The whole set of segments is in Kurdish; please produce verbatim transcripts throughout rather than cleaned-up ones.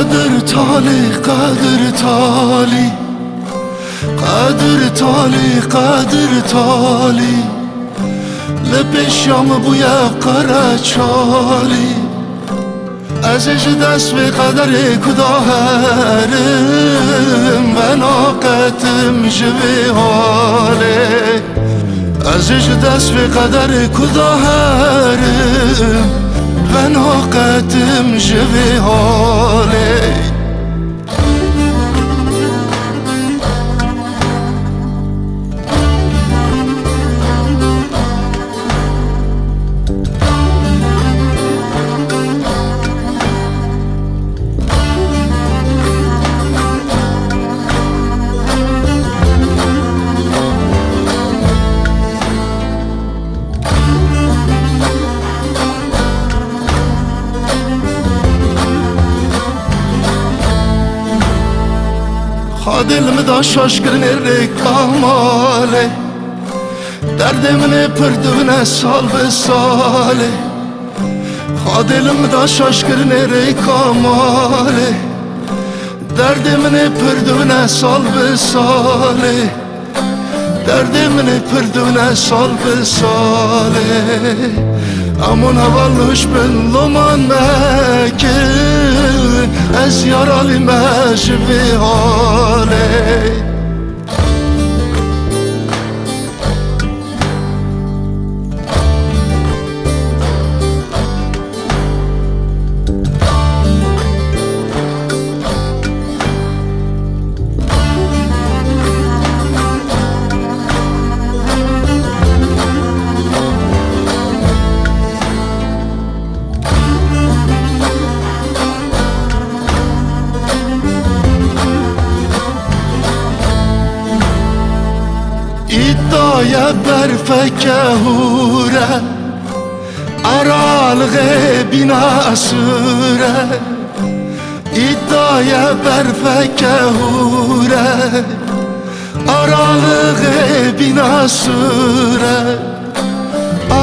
Qadir talî, Qadir talî, Qadir talî, Qadir talî, li pêşiya min bûye qereçalî. Ez ê ji dest vê qederê ku da herim, venaqetim ji vê halê. Ez ê ji dest vê qederê ku da herim, venaqetim ji vê halê. Xadê li min da şaşkirinê rêka malê. Derdê min ê pir dibine sal bi salê. Xadê li min da şaşkirinê rêka malê. Derdê min ê pir dibine sal bi salê. Derdê min ê pir dibine sal bi salê. Amon heval nûş bin, loman mekin, ez yaralî me ji vê halê. Îta ye berfeke hûre, aralixê bîna esûre. Îta ye berfeke hûre, aralixê bîna esûre.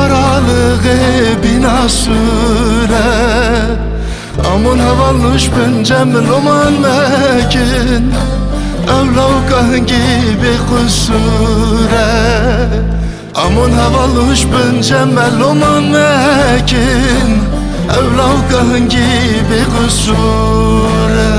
Aralixê bîna esûre. Amon heval nûş bin, cem loman mekin, ew lawka hingî bê qisûre. Amon heval nûş bin, cem loman mekin, ew lawka hingî bê qisûre.